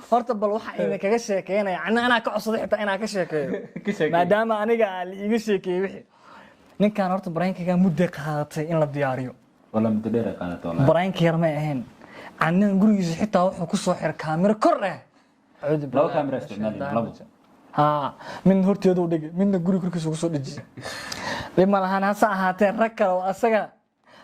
Horta bal waxa idinkaga sheekeynaya, anaa ka codsaday xitaa inaan ka sheekeeyo. Ka sheekeey. Maadaama aniga la iiga sheekeeyey wixii ninkan. Horta prankiga mudday qaadatay in la diyaariyo. Wala muddo dheer ay qaadato wallahi. Prank yar ma ahayn. Cadnaan gurigiisa xitaa wuxuu kusoo xiray kaamiro kor ah. Acuudu Laba billahi kaamiro min isticmaalin, shaytaani labo. rajiim. Haa, midna horteedu dhigay, midna guri korkiisa kusoo dhejiyay. Dhib ma lahan, hase ahaatee rag kale oo asaga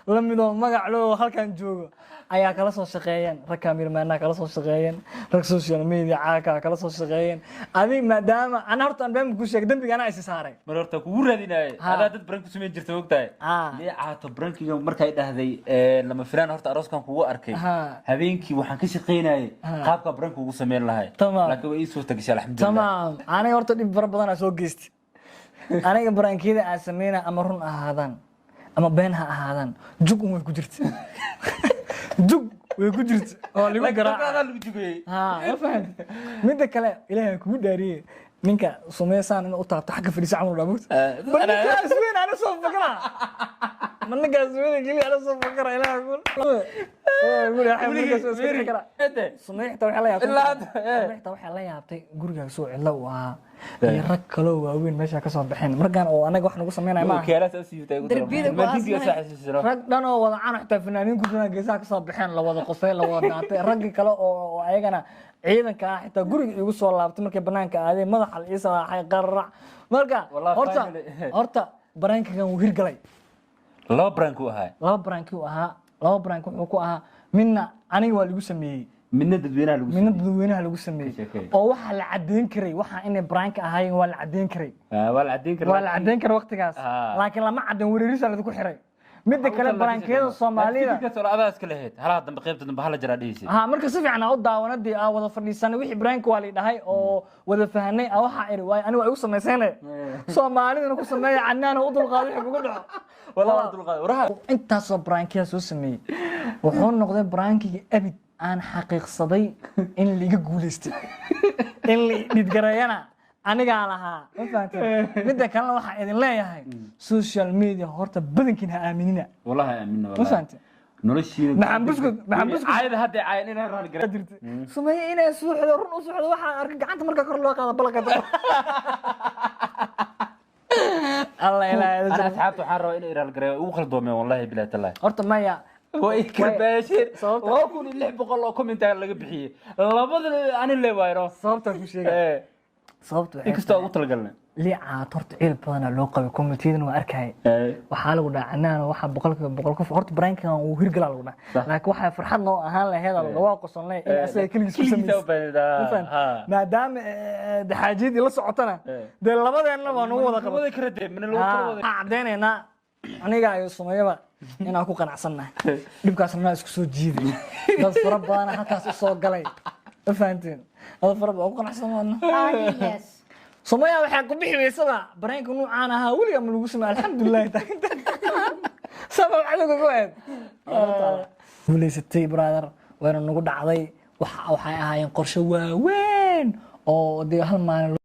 la midoo magac loo halkan joogo ayaa kala soo shaqeeyeen. Rag kaamirmaanaa kala soo shaqeeyeen, rag social media caaka kala soo shaqeeyeen. Adig maadaama ana horta aan been ku sheegay, dembiga anaa isi saaray. Mar horta kugu raadinaaye. Adaa dad prank ku samayn jirta, ogtahay. Liicaato prankiga markay dhahday lama filaan horta arooskan kugu arkay. Habeenkii waxaan ka shaqaynayay qaabka prank ugu samayn lahay. Laakiin way ii suurta gashay, alxamdulilah. Tamaam. Aniga horta dhib fara badanaa soo geystay. Aniga prankiyada aan sameyna, ama run ahaadaan ama been ha ahaadaan, jug un way ku jirta, jug way ku jirta oo ligu Laakiin garaaca. dadka lagu jugayay. Ha, ma fahanti? Midda kale, Ilaahay kugu dhaariyey, ninka sumeysaan inuu u taabto xagga fadhiisa camal dhaa mugta. Ma ninkaas weyn ana soo fakara, ma ninkaas weyn keliya ana soo fakara. Ilaahay ku Sumey xitaa waxay la yaabtay. Ilaa hadda. Sumey xitaa waxay la yaabtay gurigaaga soo cidlo uu ahaa iyo rag kaloo waaweyn meesha ka soo baxeen markaan oo anaga wax nagu sameynaya maaha. Okiyaalahaas aad siibtay ugu daran. Darbiyada ku Romantiga aasnay. saa xasuusino. Rag dhan oo wada cano, xitaa fanaaniin ku jiraan, geesaha kasoo baxeen, la wada qosay, la wada daatay. Raggii kale oo ayagana ciidanka ah xitaa guriga igu soo laabtay markay banaanka aadeen, madaxa la ii salaaxay, qararac marka. Wallahi Horta finally. horta prankigan wuu hirgalay. Laba prank uu ahaa. Laba pranki uu ahaa. Laba prank wuxuu ku ahaa, midna aniga waa lagu sameeyey, midna dadweynaha lagu midna sameeyey. Dadweynaha lagu sameeyey. Ka sheekay. Oo waxaa la cadeyn karay waxa inay prank ahaayeen, waa la cadeyn karay. Ah, waa la caddeyn karaa. Waa la cadeyn karay waqtigaas. Laakiin lama cadeyn, wareerisa lagu xiray. Midda kale, prankiyada Soomaalida Fikirkaas oo adaa iska lahayd, halaha dambe, qaybta dambe hala jaraa dhihiisay. Ha, marka si fiican aa u daawanadii aa wada fadhiisanay wixii prank waa la dhahay oo wada fahanay. Aa waxaa iri waay aniga waa igu samaysayne, Soomaaliduna ku sameeya. Cadnaan oo u dulqaado wixii kugu dhaco. Wallah waa dulqaaday waraha. Intaasoo prankiya soo sameeyey, wuxuu noqday prankigii abid aan xaqiiqsaday in laiga guuleystay, in la dhidgareeyana anigaa lahaa. Ma fahanteen? Midda kalena, waxaa idin leeyahay social media horta badankiin ha aaminina. Wallahi aamina. Ma Wallahi fahanteen? Noloshiina. Maxaan buskud- maxaan buskud- Caayada hadda caayan inaan raali garan. Jirta Sumeeye inay suuxdo, run u suuxdo, waxaa arkay gacanta marka kor loo qaado balaqada. Allah ilaahay. Ana asxaabta waxaan rabaa inay raali gareeyo, ugu qaldoomeen, wallahi bilahi tallahi. Horta maya. Way karbaasheen. Sababta- 2600 oo commentaar laga bixiyey, labada ani le waayno. Sababtaan ku sheegay, sababta waxay Inkastoo ugu talagalnay. Liicaad horta ciil badanaa loo qabay, commentiyadana waa arkayay. Waxaa lagu dhaha Cadnaan waxaa 100% qof horta prankigan wuu hirgalaa lagu dhaha, laakiin waxaa farxad noo ahaan laheyd, lagu dhaha waa qosolnay in asaga keligiis ku Keligiis sameysay. u badanaa. Ma fahanti? Maadaama xaajiyadii la socotana, dee labadeenna waa nagu wada qabatay. Wada kara dee mana lagu kala wada. Waxaan caddeynaynaa aniga iyo Sumayaba inaan ku qanacsannahay. Dhibkaasna naa isku soo jiiday, dad fara badana halkaas usoo galay. Ma fahanteen? Dad fara badan ku qanacsan waana. Yes. Sumaya waxay ku bixi weysaba pranka nuucaan ahaa weligaa ma lagu samey. Alxamdulilahi, sabab cadowga ku ahayd guulaysatay, brother, wayna nagu dhacday. Waxay ahaayeen qorshe waaweyn oo dee hal maalin.